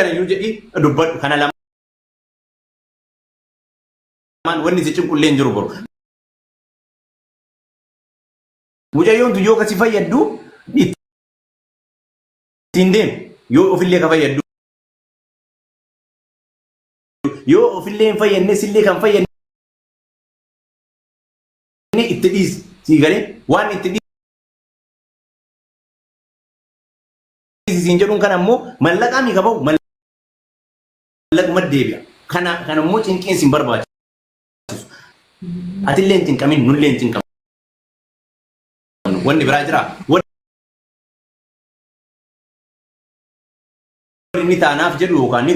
Kanayyuu jedhi dubbadhu kana lamaan wanni si cinqullee hin jiru boru. Mucayyoon tun yoo kasi fayyaddu ittiin deemi. Yoo ofillee ka fayyaddu. Yoo ofillee hin fayyadne sillee kan fayyadne itti dhiisi. Sii galee waan itti dhiisi siin jedhuun kana immoo mallaqaa mi ka bahu mallaquma deebi'a. Kana kana immoo cinqiin sin barbaachisu. Atillee hin cinqamin nullee hin cinqamnu. Wanni biraa jira. Wanni inni taanaaf jedhu yookaan ni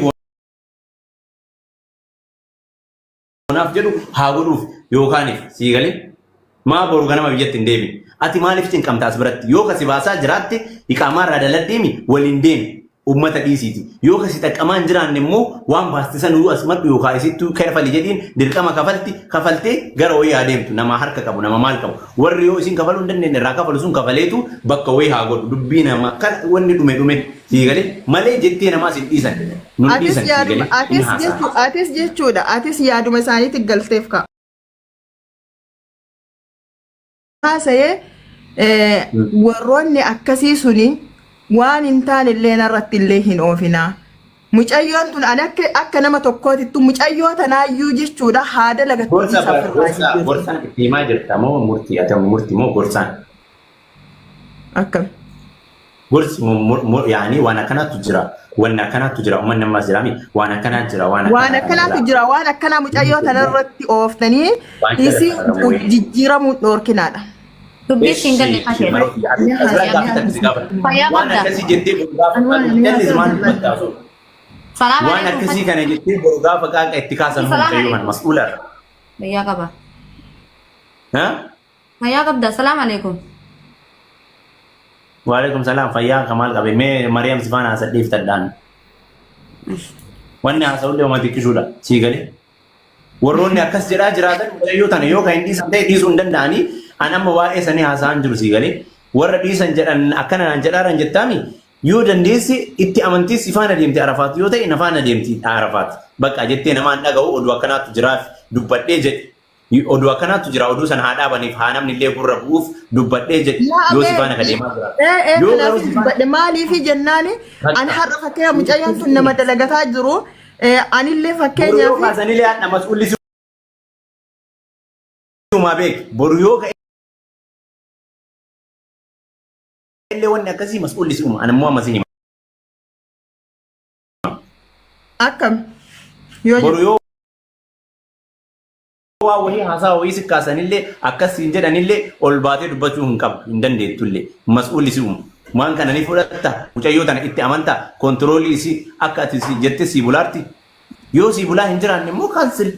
goonaaf jedhu haa godhuuf yookaaniif sii galee maa boru ganama biyyatti hin deebine. Ati maaliif cinqamta as biratti? Yoo kasi baasaa jiraatte iqaamaa irraa daladdeemi waliin deemi. Ummata dhiisiiti. Yoo kasi xaqqamaa hin jiraanne immoo waan baaste sanuu as madhu yookaan isittuu kafali jedhiin dirqama kafalti kafaltee gara wayii haa deemtu. Nama harka qabu nama maal qabu. Warri yoo isin kafaluu hin dandeenye irraa kafalu sun kafaleetu bakka wayii haa godhu. Dubbii nama kan wanni dhume dhume sii galee malee jettee namaas hin dhiisan. Nun Atis dhiisan sii yaaduma galee hin atis haasa'an. jechu atis jechuudha atis yaaduma isaaniitti galteef ka'a. Haasa'ee warroonni akkasii suni waan hin taane illee narratti illee hin oofinaa. Mucayyoon tun ani akka akka nama tokkootittu mucayyoo tanaayyuu jechuudha haa dalagattu Gorsa dhiisaa ofirraa gorsa jijjiirti. gorsaan itti himaa jirta moo murtii ati amma murtii moo gorsaan? Akkam. Gorsi yaani waan akkanaatu jira wanni akkanaatu jira uummanni ammaas jiraami waan akkanaa jira waan Waan akkanaa akkanaatu jira. jira waan akkanaa mucayyoo tanarratti ooftanii Waan jala isii sararamu wayii. jijjiiramuun dhoorkinaadha. Dubbii ittiin galle Eshi fateedha. maroo as biraa gaaffii takka si gaafadha. Fayyaa Waan qabda. akkasii jettee boru gaafa jallis maal dubbattaa osoo? Salaam Waan alaikum. akkasii kana jettee boru gaafa qaaqa itti kaasan Salaam mucayyoo kana alaikum. mas'uula irra. Fayyaa qaba. Ha? Fayyaa qabda. Salaam alaikum. Waalaikum salaam fayyaa kamaal qabe mee Mariyaam si faana haasadhee fitadhaan. Wanni haasa'ullee uma xiqqishuudha sii galee. Warroonni akkas jedhaa jiraatan mucayyoo tana yoo kan hin dhiisan ta'e dhiisuu hin danda'anii an amma waa'ee sanii haasa'an jiru sii galee. Warra dhiisan jedhan akkana naan jedhaaran jettaami yoo dandeesse itti amantii si faana deemte Arafaat yoo ta'e na faana deemti Arafaat. Bakka jettee namaan dhaga'u oduu akkanaatu jiraaf dubbadhee jedhe. Oduu akkanaatu jira oduu sana haa dhaabaniif haa namni illee gurra bu'uuf dubbadhee jedhe Yaa yoo si abee faana ka deemaa jira. ee ee Yoo kanaaf garuu si faana dubbadhe maaliifi jennaani an har'a fakkeenya mucayyoon tun nama dalagataa jiru anillee boru yoo fakkeenyaaf kaasanillee hadha mas'uulli siumaa beeki boru yoo ka'e illee wanni akkasii mas'uulli si'uma an immoo amma si hima. Akkam yoo Boru jettu. yoo waa wahii haasaa wahii si kaasanillee akkas siin jedhanillee ol baatee dubbachuu hin qabdu hin dandeettullee mas'uulli si uuma. Waan kana ni fudhatta mucayyoo tana itti amantaa kontiroolii isii akka ati si jette sii bulaarti. Yoo sii bulaa hin jiraanne immoo kaansil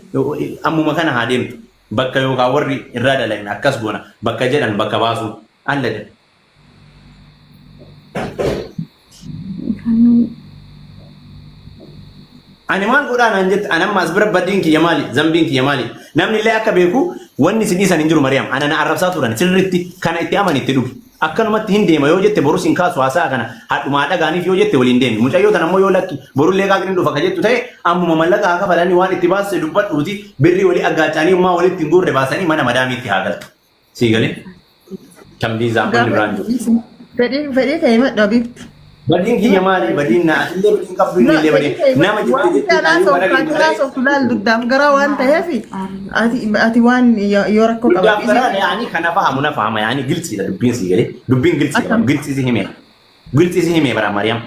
ammuma kana haa deemtu. Bakka yookaan warri irraa dalagna akkas goona bakka jedhan bakka baasuu alla jedha. Ani maal godhaa naan jette ani amma as bira badiin kiyya maali zambiin kiyya maali namni illee akka beeku wanni si dhiisan hin jiru Mariyaam ana na arrabsaa turan sirriitti kana itti amani itti dhugi akkanumatti hin deema yoo jette borus hin kaasu haasa'a kana hadhumaa dhagaaniif yoo jette waliin deemi mucayyoo tana immoo yoo lakki borullee qaaqni dhufa ka jettu ta'e ammuma mallaqa haa kafalanii waan itti baasse dubbadhuuti birrii walii aggaachanii ummaa walitti hin guurre baasanii mana madaamiitti haa galtu. Sii galee? Kan viizaa wanni biraan jiru. Fedhii fedhii kee himadhu Habiibti. Badiin kiyya maali? Badiin na atillee badiin qabdu inni illee Fedhii badiin. kee Nama himadhu. jettee Waan jettee kanaa ayyuu mana sooftu gadi kanaa sooftu laal dugdaaf garaa waan ta'eef ati ati waan yoo rakkoo Dugdaaf qabaate garaa yaani kana fahamu na fahama yaani giltsiidha dubbiin sii galee. Dubbiin giltsiidha. Akkam. Giltsii si himee. Gilxi si himee bara Mariyaam.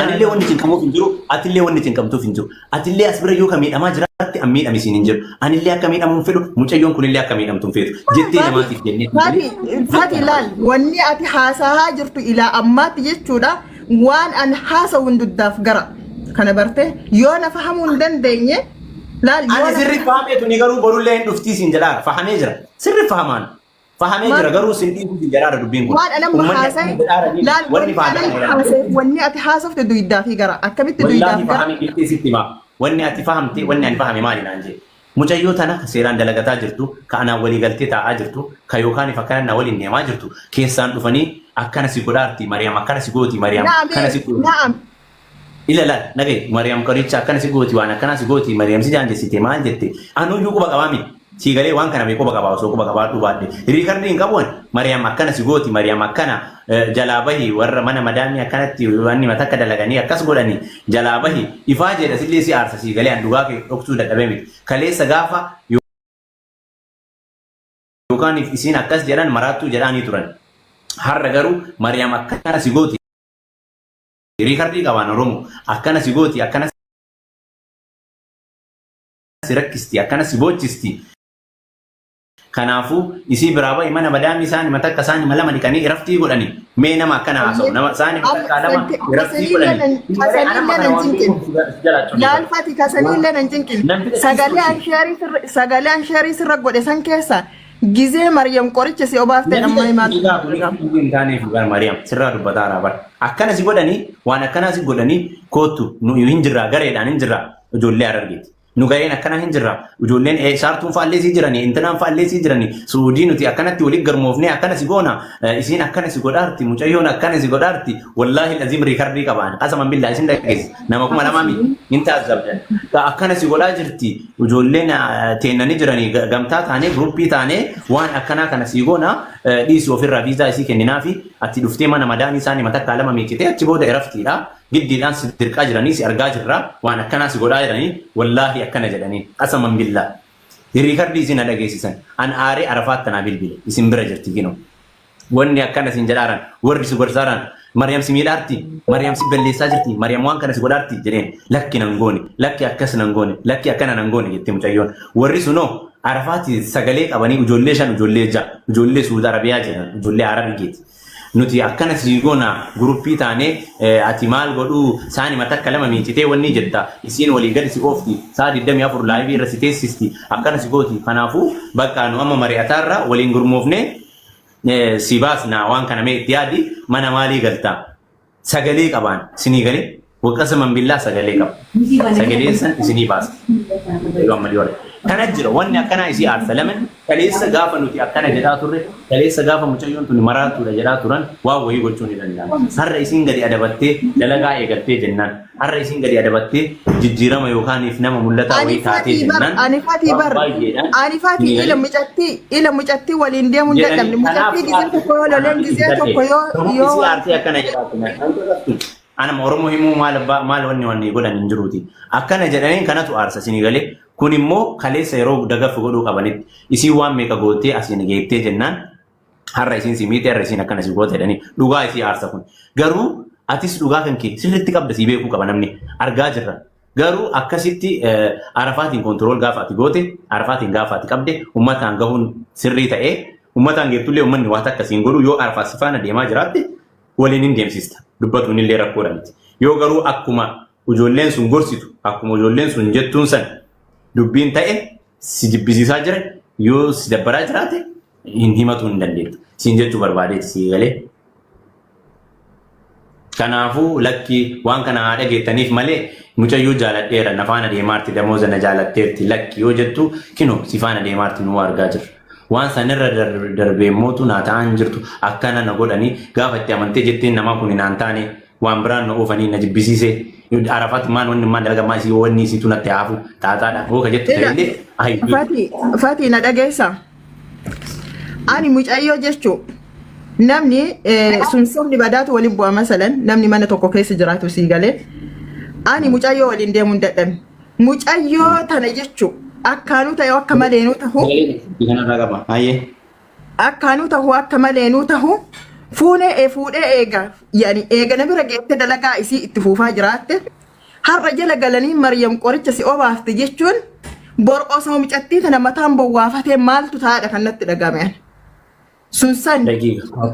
Anillee wanni cinqamuuf hin jiru, atillee wanni cinqamtuuf hin jiru. Atillee as bira yoo ka miidhamaa jiraatte an miidhami siin hin jiru. Anillee akka miidhamu hin fedhu, mucayyoon kunillee akka miidhamtu hin feetu. Jettee namaatiif jennee Fati, Fati laal, wanni ati haasahaa jirtu ilaa ammaatti jechuudha waan an haasawu hin duddaaf gara. Kana barte yoo na fahamuu hin dandeenye laal yoo Ani na sirri fahameetu ni garuu borullee hin dhuftii siin jedhaara. Fahamee jira. Sirri fahamaan. Fahamee jira garuu sin dhiisuu sin jedhaara dubbiin kun. Waan anamma Uummanni haasa'e akkana jedhaara ni laal wanni wanni fahamee anan kana haasa'e wanni ati haasofte duydaa fi gara akkamitti duydaa Wallaahi fi gara fahamee jettee sitti himaa. Wanni ati fahamte wanni ani fahame maali naan jee. Mucayyoo tana ka seeraan dalagataa jirtu, ka anaan walii galtee taa'aa jirtu, ka yookaan if akkana na waliin deemaa jirtu, keessaan dhufanii akkana si godhaarti Mariyaam akkana si gooti Mariyaam Na'am kana si gooti. na'am. Ila laal dhaga'i Mariyaam qoricha akkana si gooti waan akkanaa si gooti Mariyaam si jaanjessite maal jette anuyyuu quba qabaa miti sii galee waan kana mee quba qabaa osoo quba qabaadhuu baadhe riikardii hin qabu ani Mariyaam akkana si gooti Mariyaam akkana jalaa bahi warra mana madaamii akkanatti wanni matakka dalaganii akkas godhanii jalaa bahi ifaa jedha sillee si aarsa sii galee an dhugaa kee dhoksuu dadhabee miti kaleessa gaafa yookaan isiin akkas jedhan maraattuu jedhaanii turan har'a garuu Mariyaam akkana si gooti Riikardii qabaan Oromo akkana si gooti akkana si rakkisti akkana si boochisti kanaafuu isii biraa bahi mana madaamii isaani matakka isaani lama dhiqanii iraftii godhani mee nama akkana haasa'u nama isaani matakkaa lama iraftii godhani Kasaniillee nan cinqin. Laalfati kasaniillee nan cinqin. Sagalee ansheerii sirra godhe san keessa Gizee Maryam qoricha si obaafteen ammaa himaa Dhugaa kun hin taaneef dhugaa Maryam sirraa dubbataa irraa bara. Akkana si godhanii waan akkanaa si godhanii koottu nu hin jirraa gareedhaan hin jirraa ijoollee Harargeeti. Nu gareen akkanaa hin jirraa ijoolleen saartuun faallee sii jiranii intinaan faallee sii jiranii suudii nuti akkanatti waliin garmoofnee akkana si goona isiin akkana si godhaarti mucayyoon akkana si godhaarti wallaahi aziim riikardii qabaan qasaman billaa isin dhageessi nama 2000 miti hin taasisabdan akkana si godhaa jirti Ijoolleen teenna ni jiranii gamtaa taanee gruppii taanee waan akkanaa kana sii goona dhiisi ofirraa viizaa isii kenninaafi ati dhuftee mana madaamii isaanii matakkaa lama miiccitee achi booda eraftiidha giddiidhaan si dirqaa jiranii si argaa jirra waan akkanaa si godhaa jiranii wallaahi akkana jedhanii qasaman billaa riikardii isin na dhageessisan an aaree arafaatti naa bilbile isin bira jirti kinoo. Wanni akkana siin jedhaaran warri si gorsaaraan Maryam si miidhaarti Maryam si balleessaa jirti Maryam waan kana si godhaarti jedheen lakki nan goone lakki akkas nan goone lakki akkana nan goone jette mucayyoon warri sunoo Arafaati sagalee qabanii ijoollee shan ijoollee ja'a ijoollee Suudi Arabiyaa jedhan ijoollee Harargeeti nuti akkana si goona guruppii taanee ati maal godhuu saani matakka lama miicitee wanni jetta isiin walii gadi si oofti saa 24 laayivii irra si teessisti akkana si gooti kanaafuu bakka nu amma mari'ataarra waliin gurmoofnee si baasna waan kana mee itti yaadi mana maalii galtaa sagalee qabaan isinii galee waqasa billaa sagalee qaba sagalee san isinii baasa yoo amma dhiyoo kana jira wanni akkanaa isii aarsa laman kaleessa gaafa nuti akkana jedhaa turre kaleessa gaafa mucayyoon tuni maraatuudha jedhaa turan waan wayii gochuu ni danda'ama har'a isiin gadi adabattee dalagaa eegaltee jennaan Har'a isiin gadi adabattee jijjiirama yookaaniif nama mul'ataa Ani wayii taatee fatii bar, jennaan ani fatii waan bar, baay'eedhaan ani fatii isinii ila galee mucattii, ila mucattii waliin deemuu hin jedhanii dadhabne. kanaaf Mucattii si gizee aartee tokko yoo loleen kanaaf gizee galee tokko yoo Oromoo yoo isii waan aartee akkana jedhaatti na anama Oromoo himuu maal abbaa maal wanni wanni godhan hin jiruuti akkana jedhanii kanatu aarsa isinii galee kun immoo kaleessa yeroo dagaffi godhuu qabanitti isiin waan meeqa goottee asiin geettee jennaan Har'a isiin si miite har'a isiin akkana si goote jedhanii dhugaa isii aarsa kun. Garuu atis dhugaa kan kee sirriitti qabda si beekuu qaba namni argaa jirra. Garuu akkasitti arafaatiin kontirool gaafa ati goote arafaatiin gaafa ati qabde ummataan gahuun sirrii ta'ee ummataan geettullee ummanni waa takka siin godhu yoo arafaat si faana deemaa jiraatte waliin hin deemsista. Dubbatuun illee rakkoodha miti. Yoo garuu akkuma ijoolleen sun gorsitu akkuma ijoolleen sun jettuun san dubbiin ta'e si jibbisiisaa jira yoo si dabbaraa jiraate hin himatuu hin dandeettu. Siin jechuu barbaadeeti sii galee. Kanaafuu lakki waan kana haa dhageettaniif malee mucayyoo jaaladheera na faana deemaarti damooza na jaalatteerti lakki yoo jettu kino si faana deemaarti nuu argaa jirra. Waan sanirra darbee mootu naa ta'an jirtu akkana na godhanii gaafa itti amantee jetteen namaa kun naan taane waan biraan na oofanii na jibbisiise Arafat maan wanni maan dalaga maa isii wanni isiitu natti haafu xaaxaadha hoo ka jettu Ila ta'ellee ayi Fati, Fati na dhageessa. Ani mucayyoo jechuu namni sun sobni badaatu waliin bu'a masalan namni mana tokko keessa jiraatu sii galee ani mucayyoo waliin deemuu hin dadhabne. Mucayyoo tana jechuu akkaanuu ta'e akka maleenuu tahu Kanarraa qaba. Hayyee. akkaanuu tahu akka maleenuu tahu fuunee fuudhee eega yani eega na bira geette dalagaa isii itti fuufaa jiraatte har'a jala galanii Maryam qoricha si obaafte jechuun bor osoo mucattii tana mataan bowwaafatee maaltu taa'adha kan natti dhagame ani. Sun san Daqiiqa.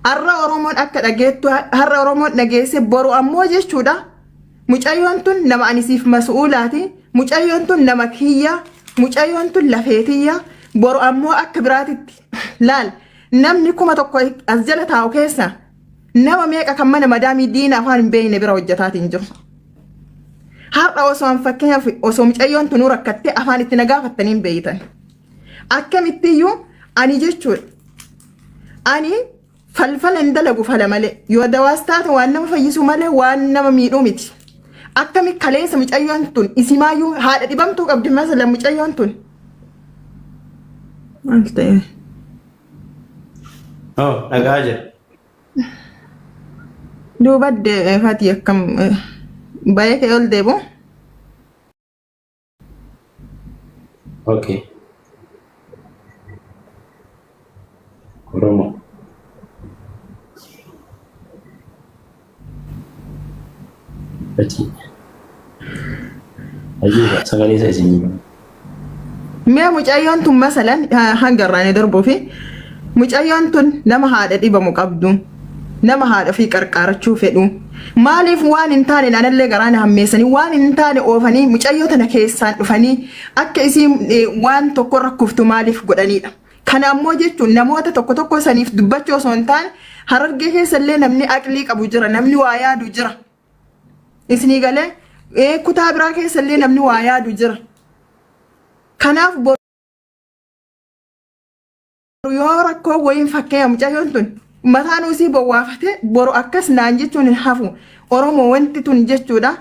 Har'a Oromoon akka dhageettu har'a Oromoon dhageesse boru ammoo jechuudha. Mucayyoon tun nama ani siif masu'uulaati. Mucayyoon tun nama kiyya. Mucayyoon tun lafeetiyya. Boru ammoo akka biraatitti laal namni 1000 as jala taa'u keessa nama meeqa kan mana madaamii diina afaan hin beekne bira hojjetaatiin jiru. Har'a osoo an fakkeenyaaf osoo mucayyoon tunuu rakkattee afaan itti na gaafattanii hin beektan. Akkamittiyyuu ani jechuudha. Ani Falfala hin dalagu fala malee. Yoo dawaas taate waan nama fayyisu malee waan nama miidhuu miti. Akkami kaleessa mucayyoon tun isimaayyuu haadha dhibamtuu qabdi masala mucayyoon tun. Maal ta'e? Oh, dhagaa jira. Duuba fatii akkam bayee kee ol deebu. Okay. Oromoo. Fatii. Ajiiba sagalee isa isin Mee mucayyoon tun masalan hanga irraa ni darbuu fi mucayyoon tun nama haadha dhibamu qabdu nama haadha ofii qarqaarachuu fedhu maaliif waan hin taane anallee garaa na hammeessanii waan hin taane oofanii mucayyoo tana keessaan dhufanii akka isiin waan tokko rakkuftu maaliif godhanidha. Kana ammoo jechuun namoota tokko tokko saniif dubbachuu osoo hin taane Harargee keessa illee namni aqlii qabu jira namni waa yaadu jira. Isinii galee kutaa biraa keessa illee namni waa yaadu jira. Kanaaf boru yoo rakkoo wayiin fakkeenya mucayyoon tun mataan usii bowwaafate boru akkas naan jechuun hin hafu. Oromoo wanti tun jechuudha.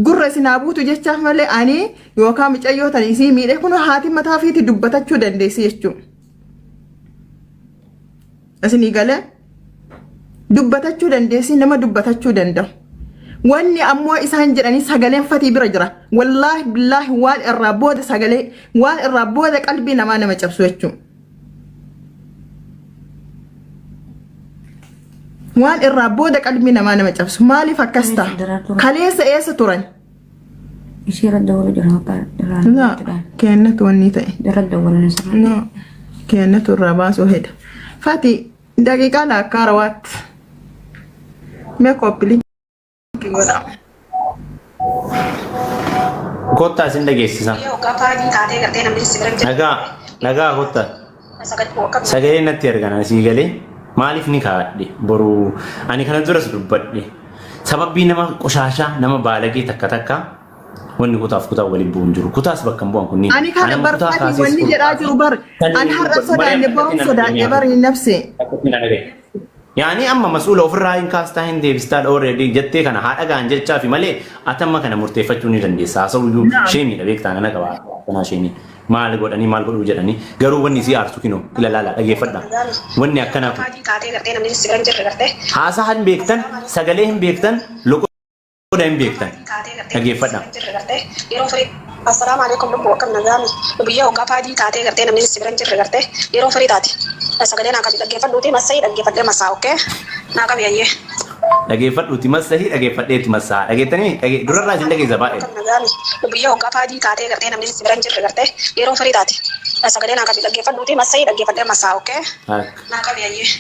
Gurra isin haa buutu jechaaf malee ani yookaan mucayyoo tan isii miidhe kun haati mataa ofiitti dubbatachuu dandeessi jechuudha. Isinii galee dubbatachuu dandeessi nama dubbatachuu danda'u. Wanni ammoo isaan jedhanii sagaleen fatii bira jira. Wallaahi billaahi waan irraa booda sagalee waan irraa booda qalbii namaa nama cabsu jechuudha. Waan irraa booda qalbii namaa nama cabsu. Maaliif akkas ta'a? Kaleessa eessa turan? Ishee irra dawwalu jira maqaa irraa No, kennatu wanni ta'e. irra dawwalan sana. No, kennatu irraa baasuu heda. Fati, daqiiqaa laakkaa rawaatti. Mee kooppiliin godha. Kottaa isin dhageessisa. Dhagaa, dhagaa kottaa. Sagalee natti argana asii galee maaliif ni kaa'adhe boru ani kana duras dubbadhe sababbii nama qoshaashaa nama baalagee takka takka wanni kutaaf kutaa waliin bu'uun jiru kutaas bakka hin bu'an kunniin. Ani kana Anama kutaa barbaade kaasees wanni jedhaa jiru bar. Ani har'a sodaanne boruun sodaadhe bar hin nafse. Yaani amma mas'uula ofirraa hin kaastaa hin deebistaa already jettee kana haadha gaan jechaa fi malee ati amma kana murteeffachuu ni dandeessa. Haasa'uyyuu sheemiidha beektaa nana qaba kanaa sheemii. Maal godhanii maal godhuu jedhanii garuu wanni isii aarsu kinoo ila laala dhageeffadha. Wanni akkanaa kun haasaa hin beektan sagalee hin beektan loqoda hin beektan dhageeffadha. Assalaamu alaikum lubbu akkam nagaami biyya hoggaa paadii taatee gartee namni si bira hin jirre gartee yeroo firii taate sagalee naa qabi dhaggeeffadhuuti massa'ii dhaggeeffadhee massaa okkee naa qabi ayyee. Dhageeffadhuuti massahii dhageeffadheetti massaa dhageettanii dhage durarraa isin dhageessa baay'ee. Akkam nagaami biyya hoggaa paadii taatee gartee namni si bira hin jirre gartee yeroo firii taate sagalee naa qabi dhaggeeffadhuuti massa'ii dhaggeeffadhee massaa okkee naa qabi ayyee.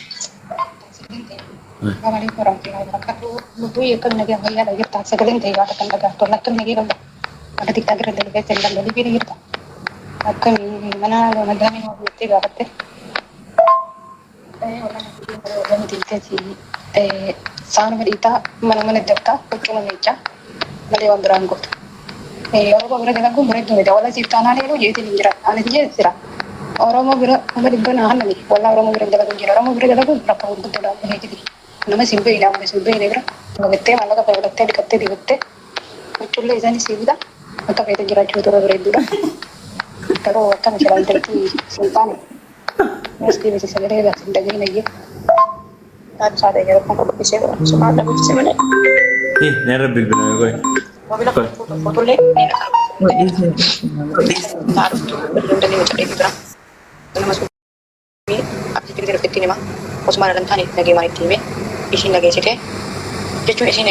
Assalamu alaikum warahmatullahi wabarakatuh. Lubbuu akkam nagaa fayyaadha jirta. Sagaleen ta'e baata kan dhagaa tola akkam nagee qabda. Akka tiktaak irra dalagee jiran danda'u bira jirta. Akkamii mana madaamiin waa jettee gaafatte. Saanuma dhiitaa mana mana dabtaa huccuma miicaa malee waan biraan gootu. Oromoo bira dalaguun bareedduu miti. Wala siif taanaan heeruu jeetiin hin jiran. Ani jee jira. Oromoo bira 500,000 naa hannani. Walaa Oromoo bira dalaguun jira. Oromoo bira dalaguun rakkoo gurguddoodha amma heetiti. Nama siin beekne amma siin beekne bira gabattee maallaqa fayyadattee dhiqattee dibattee huccuullee isaanii sii bita. Akka feete jiraachuu tola bareedduudha. Garuu akkami silaa intalti siin taane. As deebisi sagalee irraa sin dhagahin ayyee. Dhaabsaa ta'e yeroo kun dubbisee sumaa dhabeessise malee. Eh, narra bilbilame qoy. Moobila Qoy. footollee ni dhaqa. Taa dhuftu dandeenye mucaa jira. Nama sumii akkasitti gisee dhuftetti hima. Osuma hin taane nageemaan itti hime. Ishiin nageessite jechuun ishiin